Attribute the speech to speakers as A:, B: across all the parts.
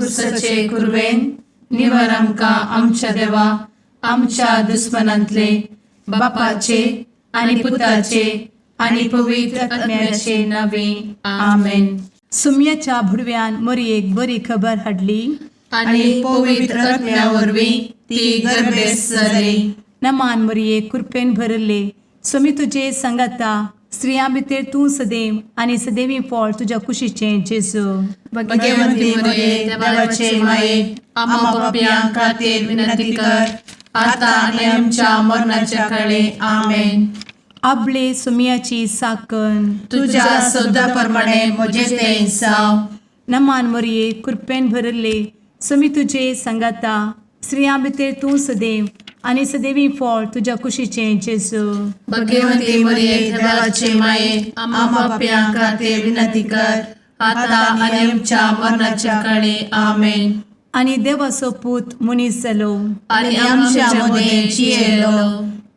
A: कुर्साचे कुरवेन निवर आमकां आमच्या देवा आमच्या दुस्मनांतले बापाचे आनी पुताचे आनी पवित्र आत्म्याचे नावे. आमेन.
B: सुम्याच्या भुडव्यान मोरयेक बरी खबर हाडली.
A: आनी पवित्र आत्म्या वरवीं ती गर्भेस्त जाली.
B: नमान मोरये, कृपेन भरले, स्वामी तुजे सांगाता, स्त्रियां भितर तूं सदैव आनी सदैवी फळ तुज्या कुशीचें जेजू.
A: भगवंती मरिये, देवाचे माये, आम्हा पापयां खातीर विनंती कर, आता आनी आमच्या मरणाच्या काळी. आमेन.
B: आबले सुम्याची साकन.
A: तुझ्या शब्दा प्रमाणे म्हजे ते जावं.
B: नमान मोरये, कृपेन भरले, स्वामी तुजे सांगाता, स्त्रियां भितर तूं सदैव आनी सदैवी फळ तुज्या कुशीचें जेजू.
A: भगवंती मरिये, देवाचे माये, आम्हा पापयां खातीर विनंती कर, आता आनी आमच्या मरणाच्या काळी. आमेन.
B: आनी देवाचो पूत मनीस जालो
A: आनी आमच्या मदें जियेलो.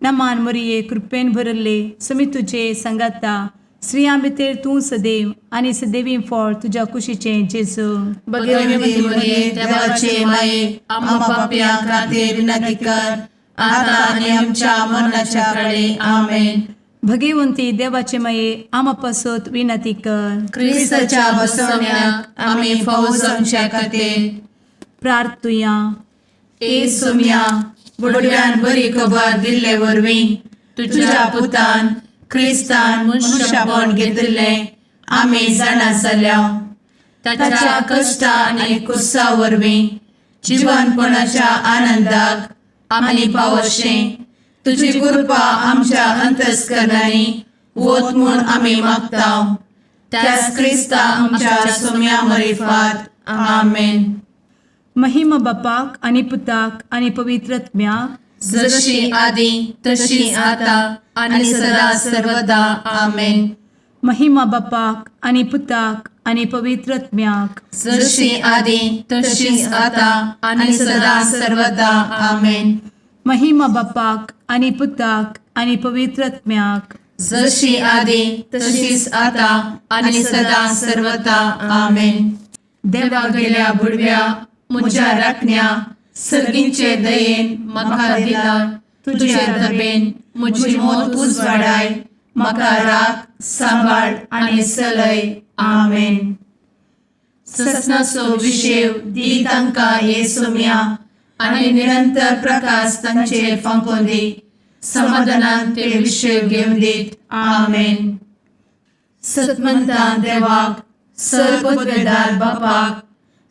B: नमान मोरये, कृपेन भरले, स्वामी तुजे सांगाता, स्त्रियां भितर तूं सदैव आनी सदैवी फळ तुज्या कुशीचें जेजू.
A: भगवंती मरिये, देवाचे माये, आम्हा पापयां खातीर विनंती कर, आता आनी आमच्या मरणाच्या काळी. आमेन.
B: भगवंती देवाचे माये, आमा पासत विनंती कर.
A: क्रिस्ताच्या बसवण्याक आमी फावो जावच्या खातीर
B: प्रार्थुया.
A: ए सोम्या, बुडव्यान बरी खबर दिल्ले वरवीं तुझ्या पुतान क्रिस्तान मनुष्यपण घेतिल्लें आमी जाणा जाल्या. ताच्या कश्टा आनी कुर्सा वरवीं जिवनपणाच्या आनंदाक आमी पावशें तुजी कृपा आमच्या अंतस्करणांनी वत म्हूण आमी मागता, त्याच क्रिस्ता आमच्या सोम्या मरिफात. आमेन.
B: महिमा बापाक आनी पुताक आनी पवित्र आत्म्याक.
A: जशी आदी तशी आता आणि सदा सर्वदा. आमेन.
B: महिमा बापाक आनी पुताक आनी पवित्र आत्म्याक.
A: जशी आदी तशीच आता आणि सदा सर्वदा. आमेन.
B: महिमा बापाक आनी पुताक आनी पवित्र आत्म्याक.
A: जशी आदी तशीच आता आणि सदा सर्वदा. आमेन. देवा गेल्या बुडव्या म्हज्या राखण्या, सर्गींचे दयेन म्हाका दिला तुझे दबेन म्हजी मोत उजवाडाय, म्हाका राख, सांबाळ आनी चलय. आमेन. ससनाचो विशेव दी तांकां हे सोम्या आनी निरंतर प्रकाश तांचेर फांकोवन दी, समाधानान ते विशेव घेवन दीत. आमेन. सतमंतान देवाक, सर्वपदवेदार बापाक,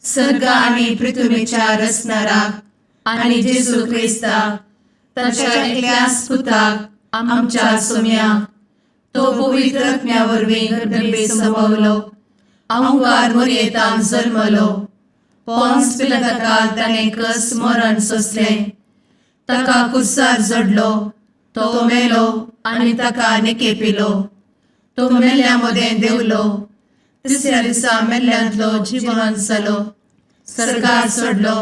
A: सर्ग आनी पृथ्वीच्या रचणाराक आनी जेजू क्रिस्ताक ताच्या एकल्याच पुताक आमच्या सोम्याक, तो पवित्र आत्म्या वरवीं गर्भे संभवलो, अंकार मोरयेतान जल्मलो, पोन्स पिलाताकाल ताणें कस मरण सोंसलें, ताका कुर्सार जडलो, तो मेलो आनी ताका निकेपिलो, तो मेल्ल्या मदें देंवलो, तिसऱ्या दिसा मेल्ल्यांतलो जिवन जालो, सर्गार चडलो,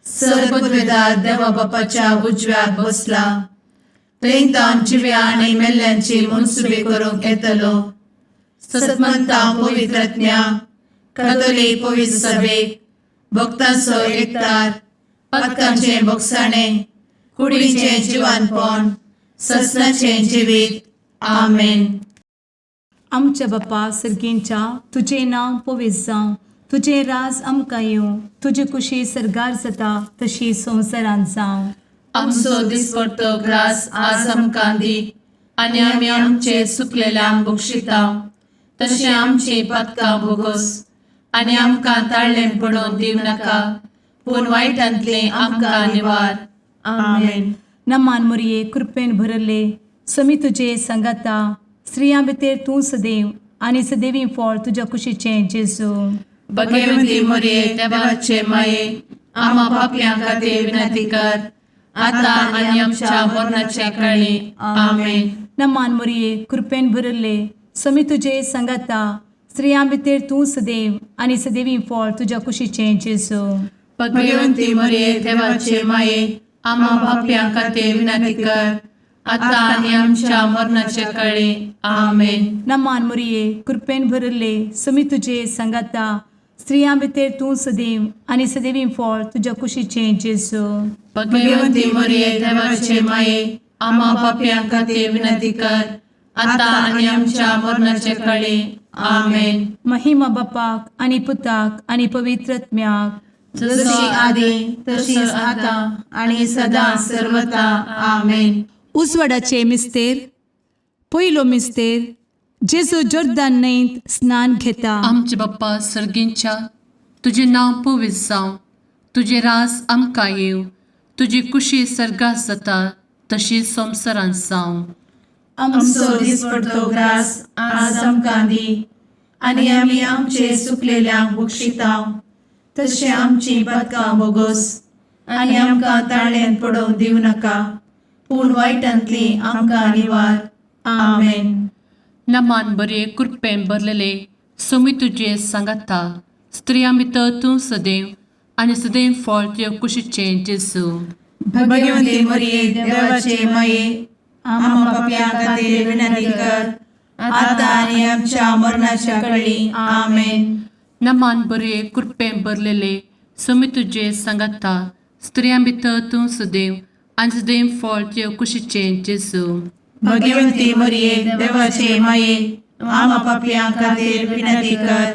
A: सर्वपदवेदार देवा बापाच्या उजव्याक बसला, थंय तावन जिव्या आनी मेल्ल्यांची मनसुबी करूंक येतलो. सतमंता पवित्र आत्म्या, कातोलीक पवित्र सभेक, भक्तांचो एकतार, पातकांचें भोगसाणें, कुडीचें जिवानपण, ससनाचें जिवीत. आमेन.
B: आमच्या बापा सर्गींच्या, तुजें नांव पवित्र जावं, तुजें राज आमकां येवं, तुजी कुशी सर्गार जाता तशी संवसारांत जावं.
A: आमचो दिसपडतो ग्रास आज आमकां दी आनी आमी आमचे चुकलेल्यांक बक्षिता तशें आमची पातकां भोगोस आनी आमकां ताळ्ळें पडोवन दिवं नाका, पूण वायटांतलें आमकां निवार. आमेन.
B: नमान मोरये, कृपेन भरले, समी तुजे सांगाता, स्त्रियां भितर तूं सदैव आनी सदैवी फळ तुज्या कुशीचें जेजू.
A: भगवंती मोरये, देवाचे माये, आम्हा पापयां खातीर विनंती कर, आता आनी आमच्या मरणाच्या काळी. आमेन.
B: नमान मोरये, कृपेन भरले, समी तुजे सांगाता, स्त्रियां भितर तूं सदैव आनी सदैवी फळ तुज्या कुशीचें जेजू.
A: भगवंती मोरये, देवाचे माये, आम्हा पापयां खातीर विनंती कर, आता आनी आमच्या मरणाच्या काळी. आमेन.
B: नमान मोरये, कृपेन भरले, समी तुजे सांगाता, स्त्रियां भितर तूं सदैव आनी सदैवी फळ तुज्या कुशीचें जेजू.
A: भगवती मरिये, देवाचे माये, आम्हा पापयां खातीर विनंती कर, आता आनी आमच्या मरणाचे कळी. आमेन.
B: महिमा बापाक आनी पुताक आनी पवित्र आत्म्याक.
A: जशी आदी तशीच आता आणि सदा सर्वता. आमेन.
B: उजवाडाचे मिस्तेर. पयलो मिस्तेर, जेजू जोर्दान न्हंयत स्नान घेता.
A: आमचे बाप्पा सर्गींच्या, तुजें नांव पवित्र जावं, तुजें रास आमकां येवं, तुजी कुशी सर्गात जाता तशी संवसारांत जावं.
C: आमचो दिसपडतो ग्रास आज आमकां दी आनी आमी आमचे सुकलेल्यांक बक्षितांव तशें आमची पदकां बोगोस आनी आमकां ताळ्यान पडोवंक दिवं नाका, पूण वायटांतली आमकां निवार. आमेन.
A: नमान बरे, कृपेन भरलेले, सोमी तुजे सांगाता, स्त्रियां भितर तूं सदैव आनी सदैव फळ तुजे कुशीचें जेजू.
C: भगवंती मरिये, देवाचे माये, आम्हा पापयां खातीर विनंती कर, आता आनी आमच्या मरणाच्या कळी. आमेन.
A: नमान बरे, कृपेन भरलेले, सोमी तुजे सांगाता, स्त्रियां भितर तूं सदैव आनी सदैव फळ तुजे कुशीचें जेजू.
C: भगवंती मरिये, देवाचे माये, आम्हा पापयां खातीर विनंती कर,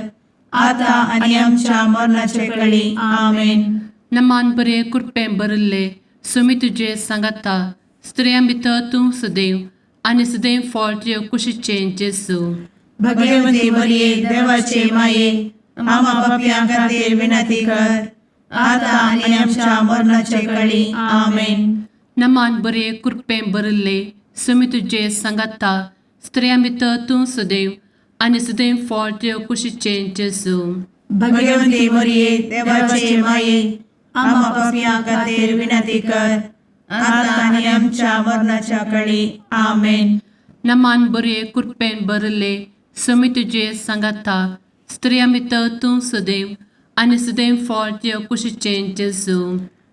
C: आता आनी आमच्या मरणाचे कळी. आमेन.
A: नमान बरे, कृपेन भरिल्ले, सोमी तुजे सांगाता, स्त्रियां भितर तूं सदैव आनी सदैव फळ तुजे कुशीचें जेजू.
C: भगवंती मरिये, देवाचे माये, आम्हा पापयां खातीर विनंती कर, आता आनी आमच्या मरणाचे कळी. आमेन.
A: नमान बरे, कृपेन भरिल्ले, सोमी तुजे सांगाता, स्त्रियां भितर तूं सदैव आनी सदैव फळ तुजे कुशीचें जेजू.
C: भगवंती मरिये, देवाचे माये, आम्हा पापयां खातीर विनंती कर, आता आनी आमच्या मरणाच्या कळी. आमेन.
A: नमान बरे, कृपेन भरिल्ले, सोमी तुजे सांगाता, स्त्रियां भितर तूं सदैव आनी सदैव फळ तुजे कुशीचें जेजू.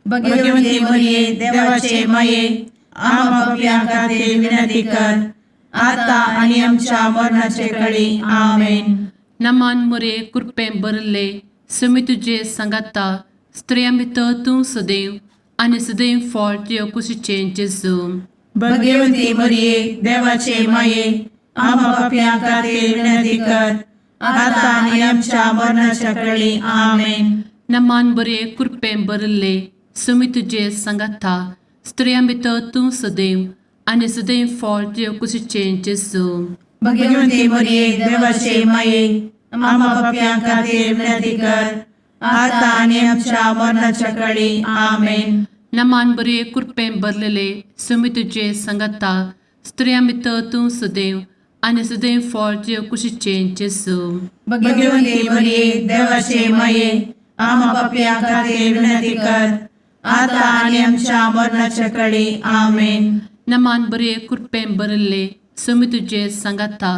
C: भगवंती मरिये, देवाचे माये, आम्हा पापयां खातीर विनंती कर, आता आनी आमच्या मरणाचे कळी. आमेन.
A: नमान मुरे, कृपेन भरिल्ले, सोमी तुजे सांगाता, स्त्रियां भितर तूं सदैव आनी सदैव फळ तुजे कुशीचें जेजू.
C: भगवंती मरिये, देवाचे माये, आम्हा पापयां खातीर विनंती कर, आता आनी आमच्या मरणाच्या कळी. आमेन.
A: नमान बरे, कृपेन भरिल्ले, सोमी तुजे सांगाता, स्त्रियां भितर तूं सदैव आनी सदैव फळ तुजे कुशीचें जेजू.
C: भगवंती मरिये, देवाचे माये, आम्हा पापयां खातीर विनंती कर, आता आनी आमच्या मरणाच्या कळी. आमेन.
A: नमान बरे, कृपेन भरलेले, सोमी तुजे सांगाता, स्त्रियां भितर तूं सदैव आनी सदैव फळ तुजे कुशीचें जेजू.
C: भगवंती मरिये, देवाचे माये, आम्हा पापयां खातीर विनंती कर, आता आनी आमच्या मरणाच्या कळी. आमेन.
A: नमान बरे, कृपेन भरिल्ले, सोमी तुजे सांगाता,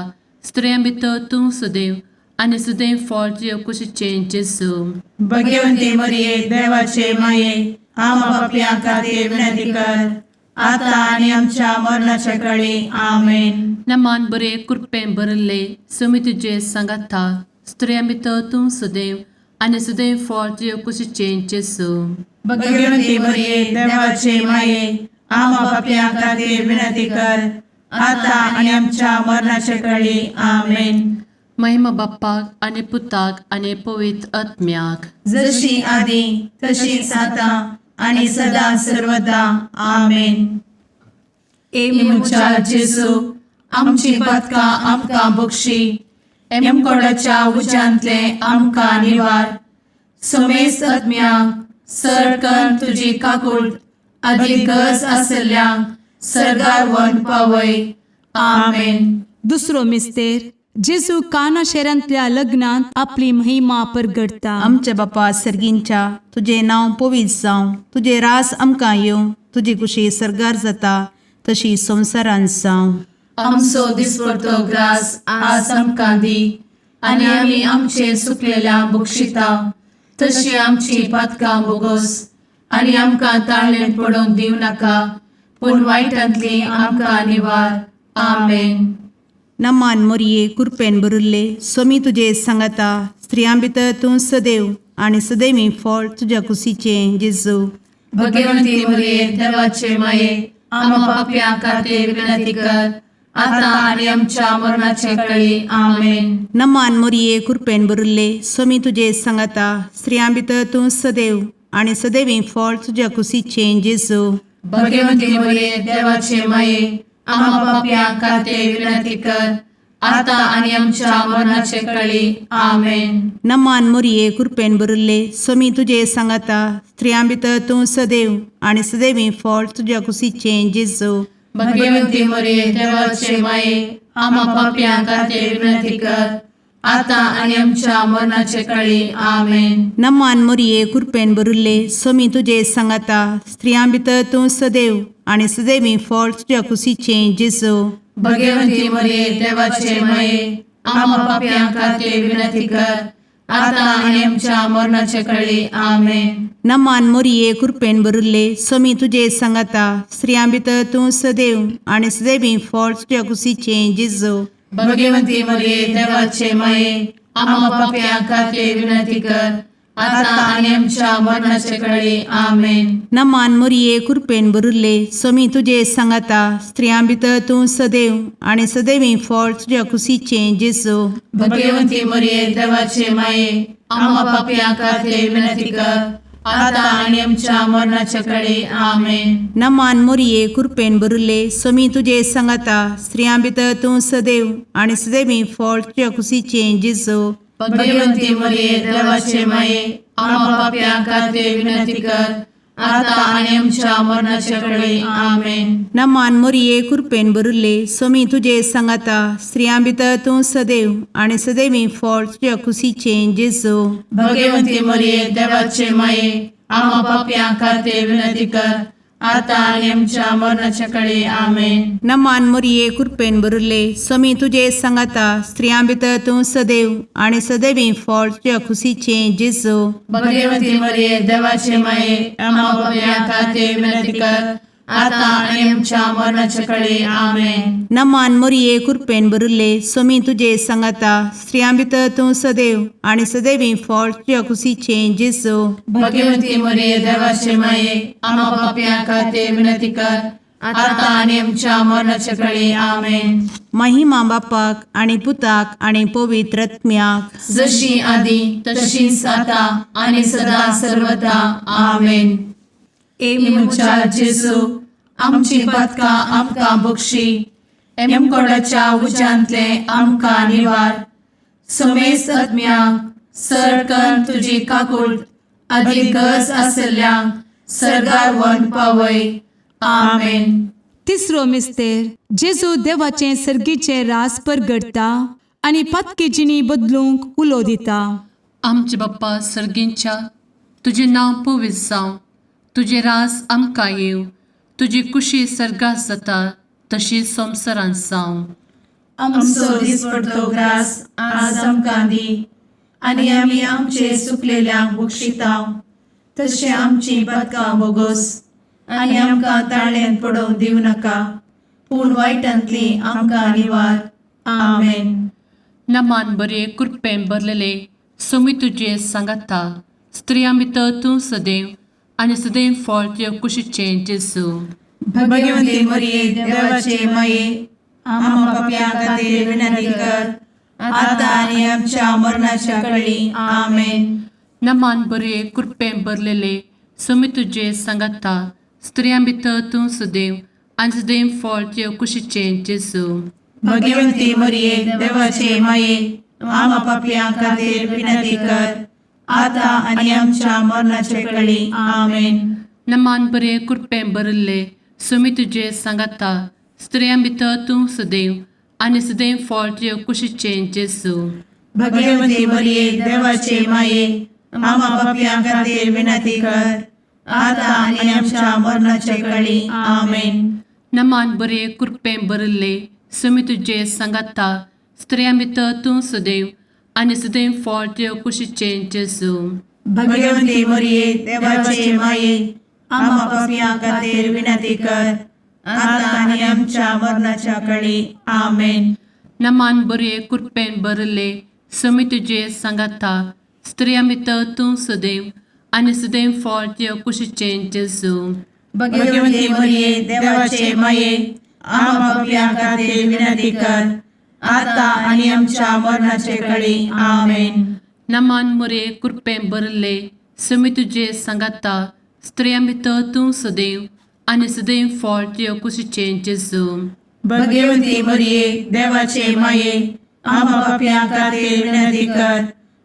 A: स्त्रियां भितर तूं सदैव आनी सदैव फळ तुजे कुशीचें जेजू.
C: भगवंती मरिये, देवाचे माये, आम्हा पापयां खातीर विनंती कर, आता आनी आमच्या मरणाच्या कळी. आमेन.
A: नमान बरे, कृपेन भरिल्ले, सोमी तुजे सांगाता, स्त्रियां भितर तूं सदैव आनी सदैव फळ तुजे कुशीचें जेजू.
C: भगवंती मरिये, देवाचे माये, आम्हा पापयां खातीर विनंती कर, आता आनी आमच्या मरणाच्या कळी. आमेन.
A: महिमा बाप्पाक आनी पुताक आनी पवित्र आत्म्याक.
C: जशी आदी तशीच आता आणि सदा सर्वदा. आमेन.
B: ए
C: म्हज्या जेजू, आमची पदकां आमकां बक्षी, एमकोडाच्या उज्यांतले आमकां निवार, समेस्त आत्म्यांक सरकन तुजी काकूळ आदी गरज आसल्ल्यांक सरगार वन पावय. आमेन.
B: दुसरो मिस्तेर, जेजू काना शहरांतल्या लग्नांत आपली महिमा परगटता.
D: आमच्या बापा सर्गींच्या, तुजें नांव पवित्र जावं, तुजें रास आमकां येवं, तुजी कुशी सर्गार जाता तशी संवसारांत जावं.
A: आमचो दिसपडतो ग्रास आज आमकां दी आनी आमी आमचे सुकलेल्या बक्षिता तशी आमची पातकां बोगोस आनी आमकां ताळ्ळें पडोवंक दिवं नाका, पूण वायटांतली आमकां निवार. आमेन.
D: नमान मोरये, कुरपेन भरिल्ले, सोमी तुजे सांगाता, स्त्रियां भितर तूं सदैव आनी सदैवी फळ तुज्या कुशीचें जेजू.
A: भगवंती मरिये देवाचे माये, आम्हा पापयां खातीर विनंती कर, आता आनी आमच्या मरणाचे कळी. आमेन.
D: नमान मोरये, कृपेन भरिल्ले, स्वामी तुजे सांगाता. स्त्रियां भितर तूं सदैव आनी सदैवी फळ तुज्या कुशीचें जेजू.
A: भगवंती मरिये देवाचे माये, आम्हा पापयां खातीर विनंती कर, आता आनी आमच्या मरणाचे कळी. आमेन.
D: नमान मोरये, कृपेन भरिल्ले, स्वामी तुजे सांगाता. स्त्रियां भितर तूं सदैव आनी सदैवी फळ तुज्या कुशीचें जेजू.
A: भगवंती मरिये देवाचे माये, आम्हा पापयां खातीर विनंती कर, आता आनी आमच्या मरणाचे कळी. आमेन.
D: नमान मोरये, कृपेन भरिल्ले, स्वामी तुजे सांगाता. स्त्रियां भितर तूं सदैव आनी सदैवी फळ तुज्या कुशीचें जेजू.
A: भगवंती मरिये देवाचे माये, आम्हा पापयां खातीर विनंती कर, आता आनी आमच्या मरणाचे कळी. आमेन.
D: नमान मोरये, कृपेन भरिल्ले, स्वामी तुजे सांगाता. स्त्रियां भितर तूं सदैव आनी सदैवी फळ तुज्या कुशीचें जेजू.
A: भगवंती मरिये देवाचे माये, आम्हा पापयां खातीर विनंती कर, आता आनी आमच्या मरणाचे कळी. आमेन.
D: नमान मोरये, कृपेन भरिल्ले, स्वामी तुजे सांगाता. स्त्रियां भितर तूं सदैव आनी सदैवी फळ तुज्या कुशीचें जेजू.
A: भगवंती मरिये देवाचे माये, आम्हा पापयां खातीर विनंती कर, आता आनी आमच्या मरणाचे कळी. आमेन.
D: नमान मोरये, कृपेन भरिल्ले, स्वामी तुजे सांगाता. स्त्रियां भितर तूं सदैव आनी सदैवी फळ तुज्या कुशीचें जेजू.
A: भगवंती मरिये देवाचे माये, आम्हा पापयां खातीर विनंती कर, आता आनी आमच्या मरणाचे कळी. आमेन.
D: नमान मोरये, कृपेन भरिल्ले, स्वामी तुजे सांगाता. स्त्रियां भितर तूं सदैव आनी सदैवी फळ तुज्या कुशीचें जेजू.
A: भगवंती मरिये देवाचे माये, आम्हा पापयां खातीर विनंती कर, आता आनी आमच्या मरणाच्या कळी. आमेन.
D: नमान मोरये, कृपेन भरिल्ले, स्वामी तुजे सांगाता. स्त्रियां भितर तूं सदैव आनी सदैवी फळ तुज्या कुशीचें जेजू.
A: भगवंती मरिये देवाचे माये, आम्हा पापयां खातीर विनंती कर, आता आनी आमच्या मरणाच्या कळी. आमेन.
D: नमान मोरये, कृपेन भरिल्ले, स्वामी तुजे सांगाता. स्त्रियां भितर तूं सदैव आनी सदैवी फळ तुज्या कुशीचें जेजू.
A: भगवंती मरिये देवाचे माये, आम्हा पापयां खातीर विनंती कर, आता आनी आमच्या मरणाच्या कळी. आमेन.
D: महिमा बापाक आनी पुताक आनी पवित्र आत्म्याक.
A: जशी आदी तशीच आता आनी सदा सर्वदा. आमेन.
B: ए
A: म्हज्या जेजू, आमची पातकां आमकां बक्षी, एमकोडाच्या उज्यांतले आमकां निवार, समेस्त आत्म्यांक सरकन तुजी काकूट आदी गरज आसल्ल्यांक सरगार व्हरून पावय. आमेन.
B: तिसरो मिस्तेर, जेजू देवाचें सर्गीचें रास परगटता आनी पातकी जिणी बदलूंक उलो दिता.
A: आमचे बाप्पा सर्गींच्या, तुजें नांव पवित्र जावं, तुजें रास आमकां येवं, तुजी कुशी सर्गात जाता तशी संवसारांत जावं. आमचो दिसपडतो ग्रास आज आमकां दी, आनी आमी आमचे सुकलेल्यांक बक्षितांव, तशें आमची पातकां बोगोस, आनी आमकां ताळ्यांत पडोवंक दिवं नाका, पूण वायटांतली आमकां निवार. आमेन.
E: नमान बरे, कृपेन भरलेले, स्वामी तुजे सांगाता. स्त्रियां भितर तूं सदैव आनी सदैव फळ तुज्या कुशीचें जेजू.
C: भगवंती मरिये देवाचे माये, आम्हा पापयां खातीर विनंती कर, आता आनी आमच्या मरणाच्या कळी. आमेन.
E: नमान बरे, कृपेन भरलेले, स्वामी तुजे सांगाता. स्त्रियां भितर तूं सदैव आनी सदैव फळ तुज्या कुशीचें जेजू.
C: भगवंती मरिये देवाचे माये, आम्हा पापयां खातीर विनंती कर, आता आनी आमच्या मरणाच्या कळी. आमेन.
E: नमान बरे, कृपेन भरिल्ले, स्वामी तुजे सांगाता. स्त्रियां भितर तूं सदैव आनी सदैव फळ तुज्या कुशीचें जेजू.
C: भगवंती मरिये देवाचे माये, आम्हा पापयां खातीर विनंती कर, आता आनी आमच्या मरणाच्या कळी. आमेन.
E: नमान बरे, कृपेन भरिल्ले, स्वामी तुजे सांगाता. स्त्रियां भितर तूं सदैव आनी सदैव फळ तुज्या कुशीचें जेजू.
C: भगवंती मरिये देवाचे माये, आम्हा पापयां खातीर विनंती कर, आता आनी आमच्या मरणाच्या कळी. आमेन.
E: नमान बरे, कृपेन भरिल्ले, समी तुजे सांगाता स्त्रियां भितर तूं सदैव आनी सदैव फळ तुज्या कुशीचें जेजू.
C: भगवती मरिये, देवाचे माये, आम्हा पापयां खातीर विनंती कर, आता आनी आमच्या मरणाचे कळी. आमेन.
E: नमान मुरे कृपें भरले समी तुजे सांगाता स्त्रियां भितर तूं सदैव आनी सदैव फळ तुज्या कुशीचें जेजू.
C: भगवती मरिये, देवाचे माये, आम्हा पापयां खातीर विनंती कर,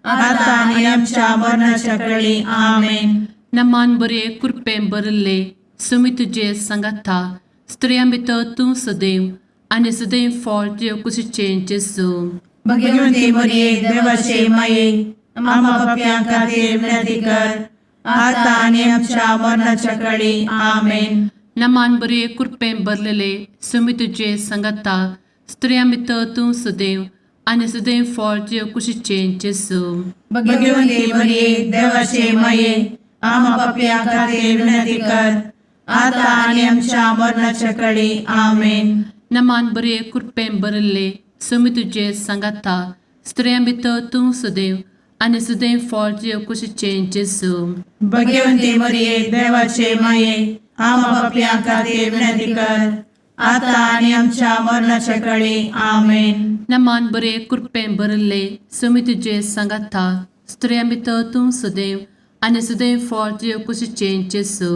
C: आता आनी आमच्या मरणाच्या कळी. आमेन.
E: नमान बरे कृपें भरले समी तुजे सांगाता स्त्रियां भितर तूं सदैव आनी सदैव फळ तुज्या कुशीचें जेजू.
C: भगवती मरिये, देवाचे माये, आम्हा पापयां खातीर विनंती कर, आता आनी आमच्या मरणाच्या कळी. आमेन.
E: नमान बरे कृपें भरलेले समी तुजे सांगाता स्त्रियां भितर तूं सदैव आनी सदैव फळ तुज्या कुशीचें जेजू.
C: भगवती मरिये, देवाचे माये, आम्हा पापयां खातीर विनंती कर, आता आनी आमच्या मरणाच्या कळी. आमेन.
E: नमान बरे कृपें भरले समी तुजे सांगाता स्त्रियां भितर तूं सदैव आनी सदैव फळ तुज्या कुशीचें जेजू.
C: भगवती मरिये, देवाचे माये, आम्हा पापयां खातीर विनंती कर, आता आनी आमच्या मरणाच्या कळी. आमेन.
E: नमान बरे कृपें भरले समी तुजे सांगाता स्त्रियां भितर तूं सदैव आनी सदैव फळ तुज्या कुशीचें जेजू.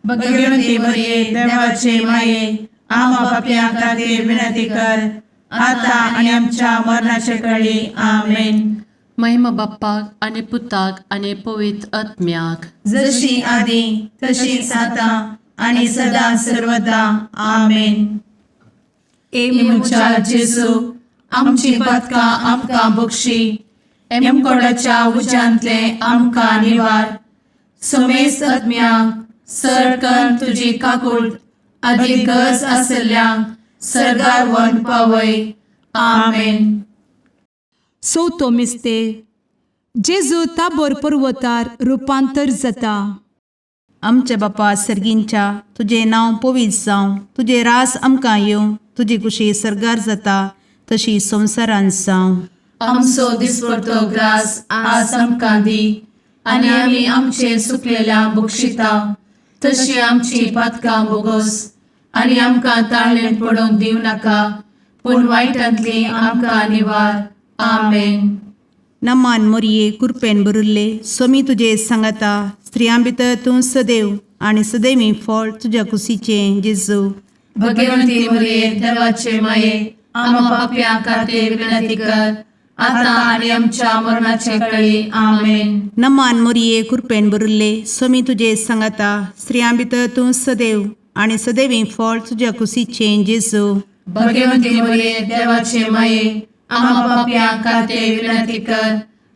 C: भगवती मरिये, देवाचे माये, आम्हा पापयां खातीर विनंती कर, आता आनी आमच्या मरणाच्या कळी. आमेन.
E: महिमा बाप्पाक आनी पुताक आनी पवित्र आत्म्याक.
C: जशी आदी तशीच आता आणि सदा सर्वदा. आमेन.
B: ए
A: म्हज्या जेजू, आमची पातकां आमकां बक्षी, एमकोडाच्या उज्यांतले आमकां निवार, समेस्त आत्म्यांक सरकन तुजी काकूळ आदी गरज आसल्ल्यांक सर्गार व्हरून पावय. आमेन.
B: चवथो मिस्तेर, जेजू ताबोर पर्वतार रुपांतर जाता.
D: आमच्या बापा सर्गींच्या, तुजें नांव पवित्र जावं, तुजें रास आमकां येवं, तुजी कुशी सर्गार जाता तशी संवसारांत जावं.
A: आमचो दिसपडतो ग्रास आज आमकां दी, आनी आमी आमचे सुकलेल्या बक्षिता तशी आमची पातकां बोगस, आनी आमकां ताळणेंत पडोवंक दिवं नाका, पूण वायटांतली आमकां निवार. आमेन.
D: नमान मोरये, कुरपेन भरिल्ले, सोमी तुजे सांगाता, स्त्रियां भितर तूं सदैव आनी सदैवी फळ तुज्या कुशीचें जेजू.
A: भगवंती मरिये, देवाचे माये, आम्हा पापयां खातीर विनंती कर, आता आनी आमच्या मरणाचे कळी. आमेन.
D: नमान मोरये, कुरपेन भरिल्ले, सोमी तुजे सांगाता, स्त्रियां भितर तूं सदैव आनी सदैवी फळ तुज्या कुशीचें जेजू.
A: भगवंती मरिये, देवाचे माये, आम्हा पापयां खातीर विनंती कर,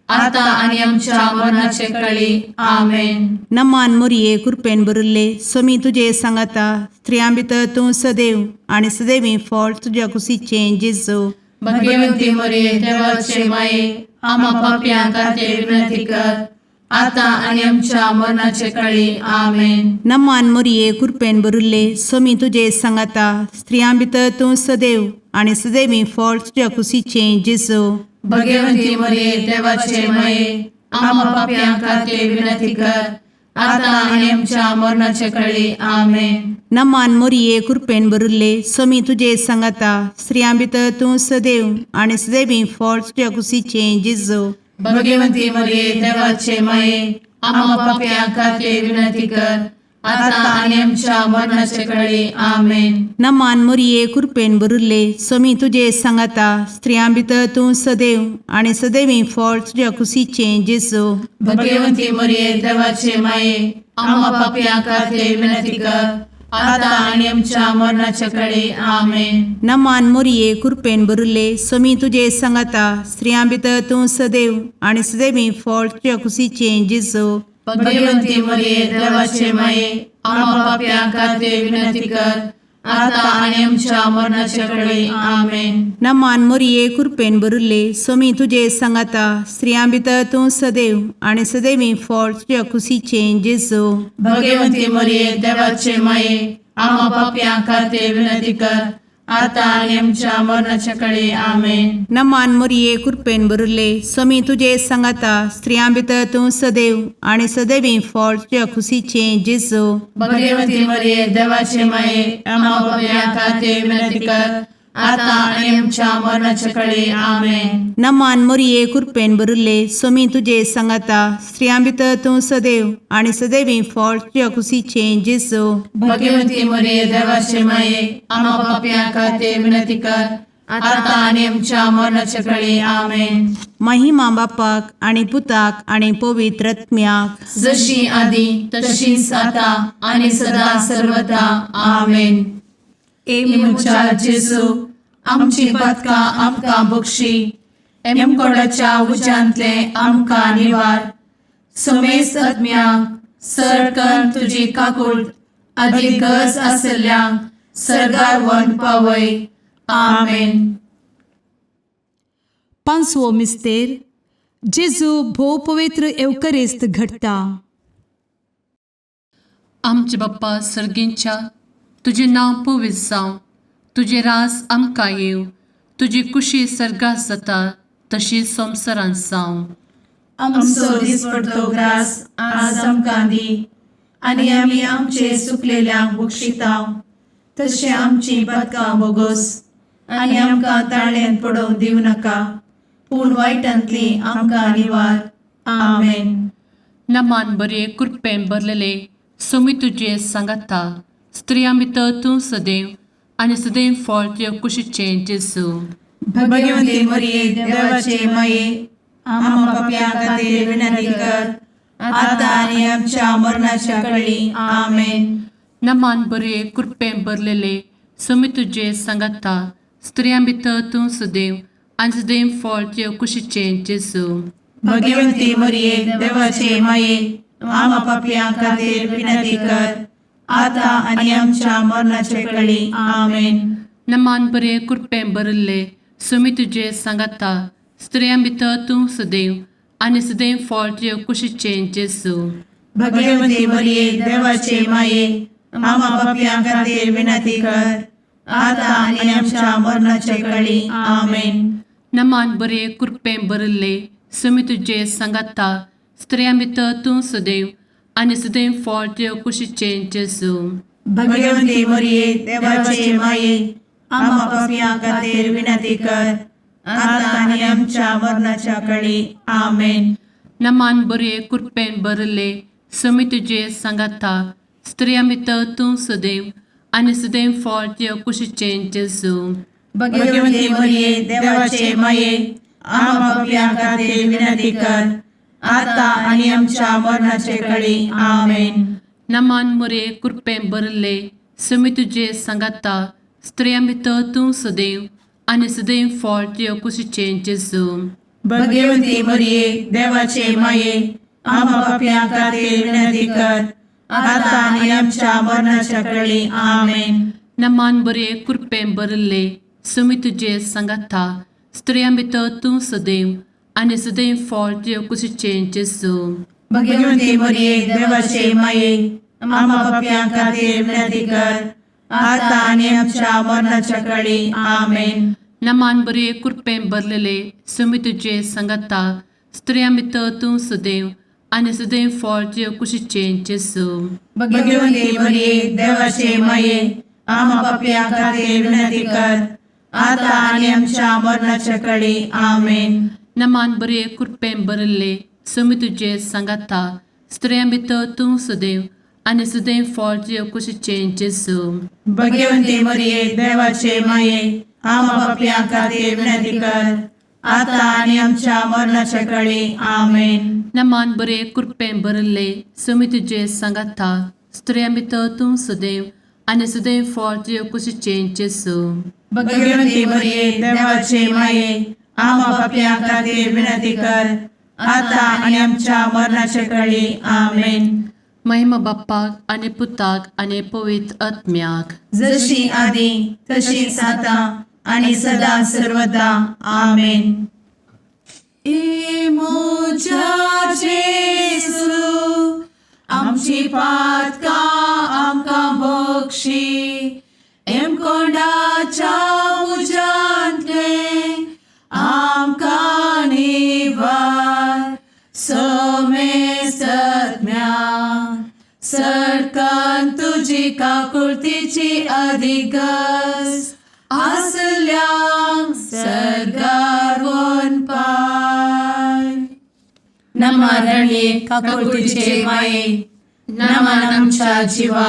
A: आता आनी आमच्या मरणाचे कळी. आमेन.
D: नमान मोरये, कुरपेन भरिल्ले, सोमी तुजे सांगाता, स्त्रियां भितर तूं सदैव आनी सदैवी फळ तुज्या कुशीचें जेजू.
A: भगवंती मरिये, देवाचे माये, आम्हा पापयां खातीर विनंती कर, आता आनी आमच्या मरणाचे कळी. आमेन.
D: नमान मोरये, कुरपेन भरिल्ले, सोमी तुजे सांगाता, स्त्रियां भितर तूं सदैव आनी सदैवी फळ तुज्या कुशीचें जेजू.
A: भगवंती मरिये, देवाचे माये, आम्हा पापयां खातीर विनंती कर, आता आनी आमच्या मरणाचे कळी. आमेन.
D: नमान मोरये, कुरपेन भरिल्ले, सोमी तुजे सांगाता, स्त्रियां भितर तूं सदैव आनी सदैवी फळ तुज्या कुशीचें जेजू.
A: भगवंती मरिये, देवाचे माये, आम्हा पापयां खातीर विनंती कर, आता आनी आमच्या मरणाचे कळी. आमेन.
D: नमान मोरये, कुरपेन भरिल्ले, सोमी तुजे सांगाता, स्त्रियां भितर तूं सदैव आनी सदैवी फळ तुज्या कुशीचें जेजू.
A: भगवंती मरिये, देवाचे माये, आम्हा पापयां खातीर विनंती कर, आता आनी आमच्या मरणाचे कळी. आमेन.
D: नमान मोरये, कुरपेन भरिल्ले, सोमी तुजे सांगाता, स्त्रियां भितर तूं सदैव आनी सदैवी फळ तुज्या कुशीचें जेजू.
A: भगवंती मरिये, देवाचे माये, आम्हा पापयां खातीर विनंती कर, आता आनी आमच्या मरणाचे कळी. आमेन.
D: नमान मोरये, कुरपेन भरिल्ले, सोमी तुजे सांगाता, स्त्रियां भितर तूं सदैव आनी सदैवी फळ तुज्या कुशीचें जेजू.
A: भगवंती मरिये, देवाचे माये, आम्हा पापयां खातीर विनंती कर,
C: आतां आनी आमच्या मरणाच्या कडे आमेन.
D: नमान मोरये, कृपेन भरिल्ले, स्वामी तुजे सांगाता. स्त्रियां भितर तूं सदैव आनी सदैवी फळ तुज्या खुशीचें जेजू.
C: भगवती मरिये, देवाचे माये, आम्हा पापयां खातीर विनंती कर, आतां आनी आमच्या मरणाच्या कडे आमेन.
D: नमान मोरये, कृपेन भरिल्ले, स्वामी तुजे सांगाता. स्त्रियां भितर तूं सदैव आनी सदैवी फळ तुज्या खुशीचें जेजू.
C: भगवती मरिये, देवाचे माये, आम्हा पापयां खातीर विनंती कर, आतां आनी आमच्या मरणाच्या कडे आमेन.
D: महिमा बापाक आनी पुताक आनी पवित्र आत्म्याक.
C: जशी आदी तशीच आता आणि सदा सर्वदा आमेन.
B: ए
C: म्हज्या जेजू, आमची पातकां आमकां बक्षी, एमकोडाच्या उज्यांतले आमकां निवार, समेस्त आत्म्यांक सरकन तुजी काकूळ आदी गरज आसल्ल्यांक सर्गार व्हरून पावय. आमेन.
B: पांचवो मिस्तेर, जेजू भोव पवित्र एवकरिस्त घडटा.
E: आमचे बाप्पा सर्गींच्या, तुजें नांव पवित्र जावं, तुजें रास आमकां येवं, तुजी कुशी सर्गात जाता तशी संवसारांत जावं.
C: आमचो दिसपडतो ग्रास आज आमकां दी, आनी आमी आमचे सुकलेल्यांक बक्षितांव, तशें आमची पातकां बोगोस, आनी आमकां ताळ्यान पडोवंक दिवं नाका, पूण वायटांतली आमकां निवार. आमेन.
E: नमान बरे, कृपेन भरलेले, स्वामी तुजें सांगाता. स्त्रियां भितर तूं सदैव आनी सदैव फळ तुज्या कुशीचें जेजू.
C: भगवती मरिये, देवाचे माये, आम्हा पापयां खातीर विनंती कर, आतां आनी आमच्या मरणाच्या कळी. आमेन.
E: नमान बरे, कृपेन भरलेले, स्वामी तुजें सांगाता. स्त्रियां भितर तूं सदैव आनी सदैव फळ तुज्या कुशीचें जेजू.
C: भगवती मरिये, देवाचे माये, आम्हा पापयां खातीर विनंती कर, आतां आनी आमच्या मरणाचे कळी. आमेन.
E: नमान बरे, कृपेन भरिल्ले, स्वामी तुजें सांगाता. स्त्रियां भितर तूं सदैव आनी सदैव फळ तुज्या कुशीचें जेजू.
C: भगवती मरिये, देवाचे माये, आम्हा पापयां खातीर विनंती कर, आतां आनी आमच्या मरणाचे कळी. आमेन.
E: नमान बरे, कृपेन भरिल्ले, स्वामी तुजें सांगाता. स्त्रियां भितर तूं सदैव आनी सदैव फळ तुज्या कुशीचें जेजू.
C: भगवती मरिये, देवाचे माये, आम्हा पापयां खातीर विनंती कर, आतां आनी आमच्या मरणाच्या कळी. आमेन.
E: नमान बरे, कृपेन भरिल्ले, स्वामी तुजें सांगाता. स्त्रियां भितर तूं सदैव आनी सदैव फळ तुज्या कुशीचें जेजू.
C: भगवती मरिये, देवाचे माये, आम्हा पापयां खातीर विनंती कर, आतां आनी आमच्या मरणाचे कळी. आमेन.
E: नमान मोरे, कृपेन भरिल्ले, स्वामी तुजें सांगाता. स्त्रियां भितर तूं सदैव आनी सदैव फळ तुज्या कुशीचें जेजू.
C: भगवती मरिये, देवाचे माये, आम्हा पापयां खातीर विनंती कर, आतां आनी आमच्या मरणाच्या कळी. आमेन.
E: नमान बरे, कृपेन भरिल्ले, स्वामी तुजें सांगाता. स्त्रियां भितर तूं सदैव आनी सदैव फळ तुज्या कुशीचें जेजू.
C: भगवती मरिये, देवाचे माये, आम्हा पापयां खातीर विनंती कर, आतां आनी आमच्या मरणाच्या कळी. आमेन.
E: नमान बरे, कृपेन भरलेले, स्वामी तुजें सांगाता. स्त्रियां भितर तूं सदैव आनी सदैव फळ तुज्या कुशीचें जेजू.
C: भगवती मरिये, देवाचे माये, आम्हा पापयां खातीर विनंती कर, आतां आनी आमच्या मरणाच्या कळी. आमेन.
E: नमान बरे, कृपेन भरिल्ले, स्वामी तुजें सांगाता. स्त्रियां भितर तूं सदैव आनी सदैव फळ तुज्या कुशीचें जेजू.
C: भगवती मरिये, देवाचे माये, आम्हा पापयां खातीर विनंती कर, आतां आनी आमच्या मरणाच्या कळी. आमेन.
E: नमान बरे, कृपेन भरिल्ले, स्वामी तुजें सांगाता. स्त्रियां भितर तूं सदैव आनी सदैव फळ तुज्या कुशीचें जेजू.
C: भगवती मरिये, देवाचे माये, आम्हा पापयां खातीर विनंती कर, आतां आनी आमच्या मरणाच्या कळी. आमेन.
E: महिमा बाप्पाक आनी पुताक आनी पवित्र आत्म्याक.
C: जशी आदी तशीच आतां आणि सदा सर्वदा. आमेन.
A: ए म्हज्या जेजू, आमची पातकां आमकां बक्षी, एमकोंडाच्या तुजी काकुळतीची अधिगस आसल्यांक सर्गार पाय. नमा रणये काकुळतीचे माये, नमन आमच्या जिवा,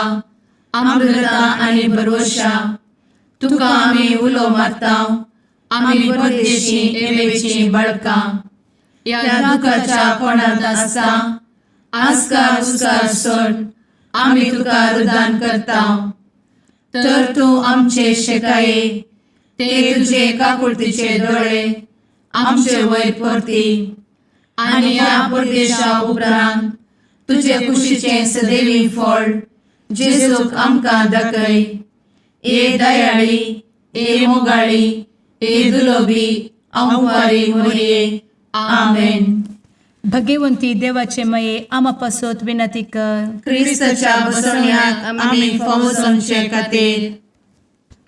A: अमृता आनी भरवशा, तुका आमी उलो मारता, आमी परदेशी एवेची बळकां ह्या दुखाच्या कोणांत आसता आस्कार उस्कार सोड आमी तुका रुदान करता, तर तूं आमचे शेकाये ते तुजे काकुळतीचे दोळे आमचे वयर परती आनी ह्या परदेशा उपरांत तुजे कुशीचें सदैवी फळ जेजूक आमकां दाखय. ए दयाळी, ए मोगाळी, ए दुलोबी अंवारी मोरये. आमेन.
B: भगवंती देवाचे मये आमा पासत विनंती कर.
C: क्रिस्ताच्या बसवण्याक आमी फावो जावचे खातीर.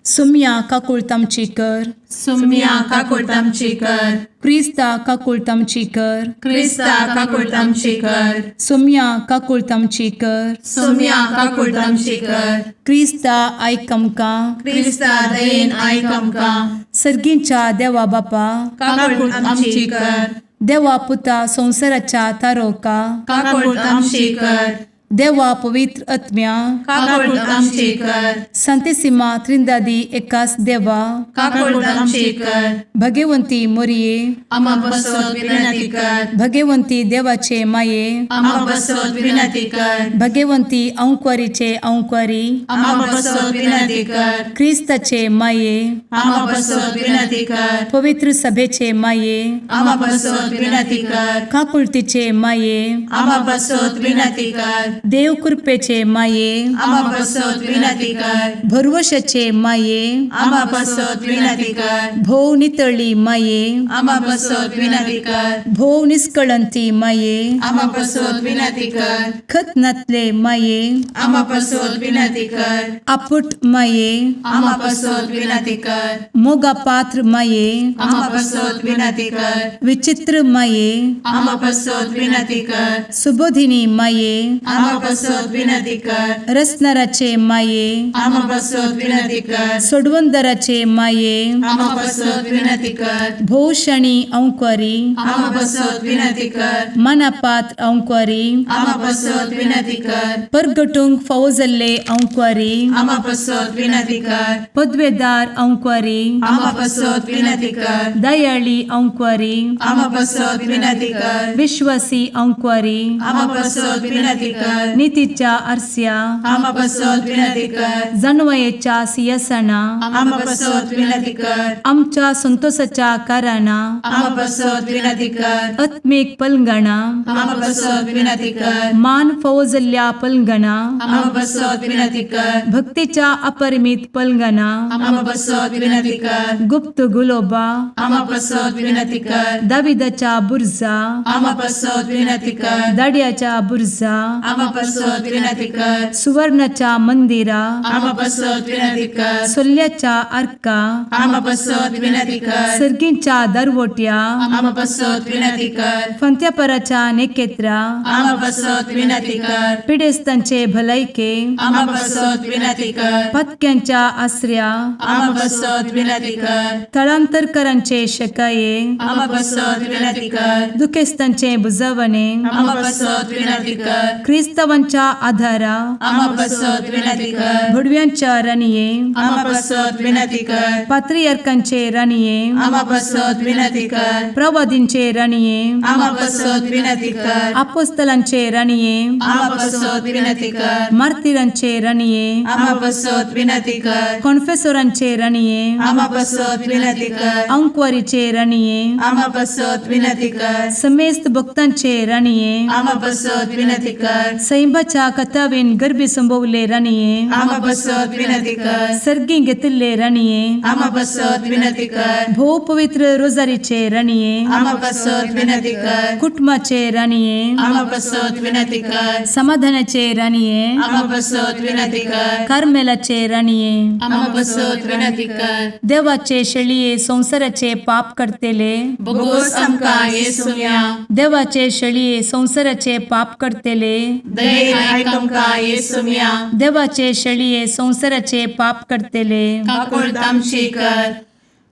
B: सुम्या काकुळत आमची कर.
C: सुम्या काकुळट आमची कर.
B: क्रिस्ता काकुळत आमची कर.
C: क्रिस्ता काकुळट आमची कर.
B: सुम्या काकुळत आमची कर.
C: सुम्या काकुळट आमची कर.
B: क्रिस्ता आयक आमकां.
C: क्रिस्ता दयेन आयक आमकां.
B: सर्गींच्या देवा बापा,
C: काकुळट आमची कर.
B: देवा पुता संवसाराच्या तारोका,
C: काकुळट आमची कर.
B: देवा पवित्र आत्म्या,
C: काकुळट आमची कर.
B: संतेसिमा त्रिंदादी एकास देवा,
C: काकुळट आमची कर.
B: भगवंती मोरये,
C: आमा बसत विनंती कर.
B: भगवंती देवाचे माये,
C: आमा बसत विनंती कर.
B: भगवंती अंक्वारीचे अंक्वारी,
C: आमा बसत विनंती कर.
B: क्रिस्ताचे माये,
C: आमा बसत विनंती कर.
B: पवित्र सभेचे माये,
C: आमा बसत विनंती कर.
B: काकुळतीचे माये,
C: आमा बसत विनंती कर.
B: देव कृपेचे माये,
C: आमा बसत विनंती कर.
B: भरवशाचे माये,
C: आमा बसत विनंती कर.
B: भोव नितळी माये,
C: आमा बसत विनंती कर.
B: भोव निस्कळंती माये,
C: आमा बसत विनंती कर.
B: खत नातले माये,
C: आमा बसत विनंती कर.
B: आपुट माये,
C: आमा बसत विनंती कर.
B: मोगा पात्र माये,
C: आमा बसत विनंती कर.
B: विचित्र माये,
C: आमा बसत विनंती कर.
B: सुबोधिनी माये,
C: आमा बसत विनंती कर.
B: रसनाराचे माये,
C: आमा बसत विनंती कर.
B: सोडवंदराचे माये,
C: आमा बसत विनंती कर.
B: भोवशणी अंक्वारी,
C: आमा बसत विनंती कर.
B: मनापात्र अंक्वारी,
C: आमा बसत विनंती कर.
B: परगटूंक फावो जाल्ले अंक्वारी,
C: आमा बसत विनंती कर.
B: पदवेदार अंक्वारी,
C: आमा बसत विनंती कर.
B: दयाळी अंक्वारी,
C: आमा बसत विनंती कर.
B: विश्वासी अंक्वारी,
C: आमा बसत विनंती कर.
B: नितीच्या आरस्या,
C: आमा बसत विनंती कर.
B: जानवयेच्या सियासना,
C: आमा बसत विनंती कर.
B: आमच्या संतोषाच्या कारणा,
C: आमा बसत विनंती कर.
B: आत्मीक पलंगणा,
C: आमा बसत विनंती कर.
B: मान फावो जाल्ल्या पलंगणा,
C: आमा बसत विनंती कर.
B: भक्तीच्या अपरिमित पलंगणा,
C: आमा बसत विनंती कर.
B: गुप्त गुलोबा,
C: आमा बसत विनंती कर.
B: दाविदाच्या बुर्जा,
C: आमा बसत विनंती कर.
B: दाड्याच्या बुर्जा,
C: आमा बसत विनंती कर.
B: सुवर्णाच्या मंदिरा,
C: आमा बसत विनंती कर.
B: सोल्ल्याच्या आर्का,
C: आमा बसत विनंती कर.
B: सर्गींच्या दरवट्या,
C: आमा बसत विनंती कर.
B: फंत्यापराच्या नेकेत्रा,
C: आमा बसत विनंती कर.
B: पिडेस्तांचे भलायके,
C: आमा बसत विनंती कर.
B: पत्क्यांच्या आसऱ्या,
C: आमा बसत विनंती कर.
B: थळांतरकरांचे शकाये,
C: आमा बसत विनंती कर.
B: दुखेस्तांचे बुजवणे,
C: आमा बसत विनंती कर.
B: क्रिस्तावांच्या आधारा,
C: आमा बसत विनंती कर.
B: भुडव्यांच्या राणये,
C: आमा बसत विनंती कर.
B: पात्रियार्कांचे राणये,
C: आमा बसत विनंती कर.
B: प्रवादींचे राणये,
C: आमा बसत विनंती कर.
B: आपोस्तलांचे राणये,
C: आमा बसत विनंती कर.
B: मार्तिरांचे राणये,
C: आमा बसत विनंती कर.
B: कॉन्फेसोरांचे राणये,
C: आमा बसत विनंती कर.
B: अंक्वारीचे राणये,
C: आमा बसत विनंती कर.
B: समेस्त भक्तांचे राणये,
C: आमा बसत विनंती कर.
B: सैंबाच्या कथावेन गर्भी संभवले राणये,
C: आमा बसत विनंती कर.
B: सर्गी घेतिल्ले राणये,
C: आमा बसत विनंती कर.
B: भोव पवित्र रोजारीचे राणये,
C: आमा बसत विनंती कर.
B: कुटुंबाचे राणये,
C: आमा बसत विनंती कर.
B: समाधानाचे राणये,
C: आमा बसत विनंती कर.
B: कार्मेलाचे राणये,
A: आमा बसत विनंती कर.
B: देवाचे शेळये संवसाराचे पाप करतेले,
A: बोगोस आमकां येसुया.
B: देवाचे शेळये संवसाराचे पाप करतेले,
A: दयेन आयक आमकां येसुम्या.
B: देवाचे शेळये संवसाराचे पाप करतले,
A: काकुळट आमची कर.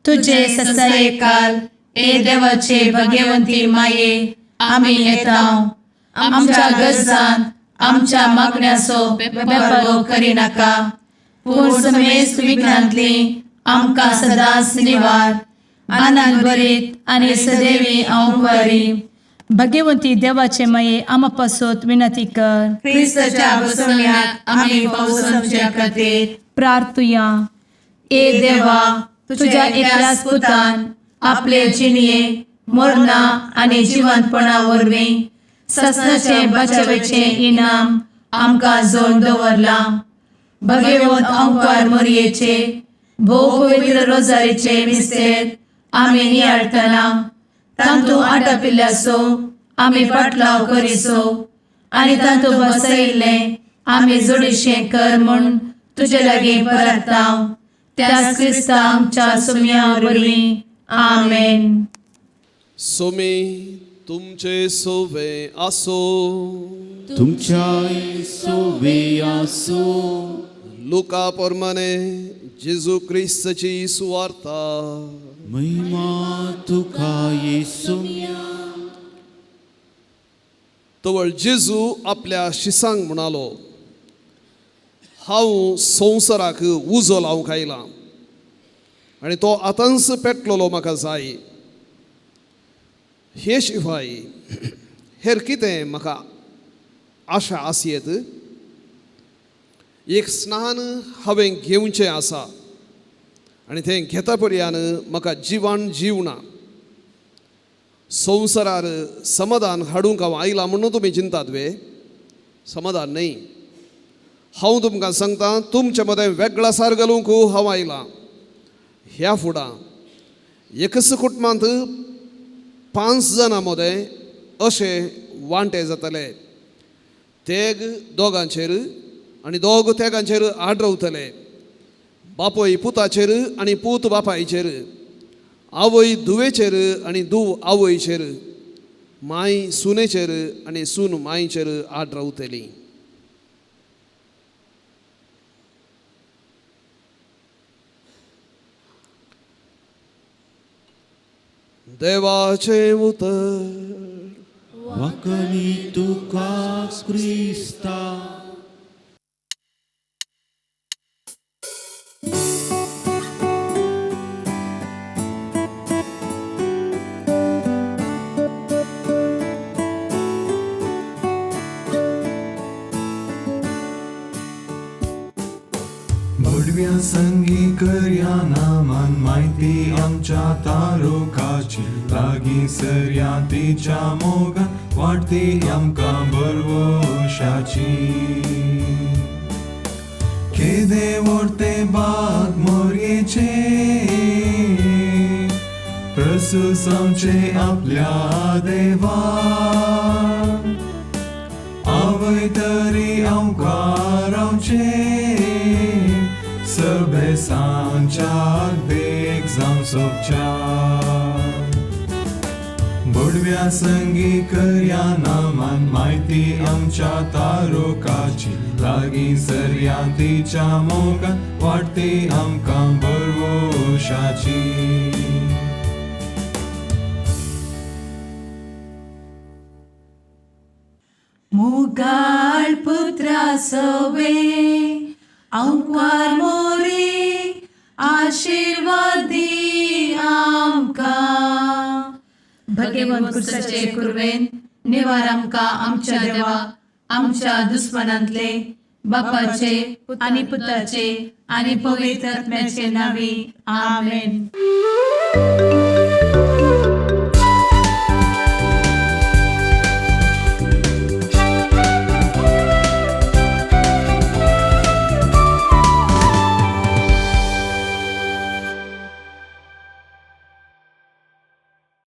B: तुझे
A: तुझे ससायेकाल ए देवाचे भगवंती माये, आमी येता. आमच्या गरजान आमच्या मागण्याचो बेपर्वो करिनाका, पूण समेस्त विघ्नांतली आमकां सदांच निवार.
B: आनंद भरीत आनी सदैवी
A: अंकुरी.
B: भगवंती देवाचे माये, आमा पासत विनंती कर.
A: क्रिस्ताच्या बसवण्यात आमी पावसाच्या खातीर.
B: प्रार्थुया.
A: ए देवा, तुझ्या एकल्याच पुतान आपले जिणये मरणा आनी जिवंतपणा वरवीं ससनाचे बचावेचें इनाम आमकां जोड दवरलां. भगवंत अंकार मोरयेचे भोव पवित्र रोजारीचे मिस्तेर आमी नियाळटना तांतू आटापिल्ल्याचो आमी पाटलाव करिसो आनी तांतू बसयिल्लें आमी जोडीशें कर म्हूण तुजे लागीं परताव, त्याच क्रिस्ता आमच्या सुम्या वरवीं. आमेन.
F: सोमी तुमचे सोवे आसो.
G: तुमच्याय सोवे आसो.
F: लुका परमाने जेजू क्रिस्तची सुवार्ता.
G: महिमा तुका येसुम्या.
F: तवळ जेजू आपल्या शिसांक म्हणालो, हांव संवसाराक उजो लावंक आयलां आनी तो आतांच पेटलेलो म्हाका जाय. हे शिवाय हेर कितें म्हाका आशा आसयेत? एक स्नान हांवें घेवचें आसा आनी तें घेता पर्यान म्हाका जिवान जीव ना. संवसारार समाधान हाडूंक हांव आयलां म्हणून तुमी चिंतात वे? समाधान न्हय. हांव तुमकां सांगता, तुमचे मदें वेगळासार घालूंक हांव आयलां. ह्या फुडां एकच कुटुंबांत 5 जाणां मदें अशे वांटे जातले. तेग दोगांचेर आनी दोग तेगांचेर आड रावतले. बापूय पुताचेर आनी पूत बापायचेर, आवय धुवेचेर आनी धूव आवयचेर, माय सुनेचेर आनी सून मायचेर आड रावतली. देवाचें उतर.
G: वाकणी तुका क्रिस्ता.
H: भडव्या संगी करया नामान म्हायती आमच्या तारुकाची, लागीं सरया तिच्या मोगान वाडटी आमकां बरवशाची. केदे व्हडते बाग मोरयेचे, प्रसूस आमचे आपल्या देवा. आवय तरी आमकां रावचें, सगळे देख जावं सोबच्या. बोडव्या संगी करया नामान म्हायती आमच्या तारुकाची, लागीं सरया तिच्या मोगान वाडटी आमकां बरवशाची.
A: मुगाळ पुत्रा सवे अंकार मोरे, आशिर्वाद दी आमकां. भगवंत कुर्साचे कुर्वेन निवार आमकां आमच्या देवा, आमच्या दुस्मनांतले. बापाचे
B: आनी पुताचे आनी पवित्र आत्म्याचे नांवी. आमेन.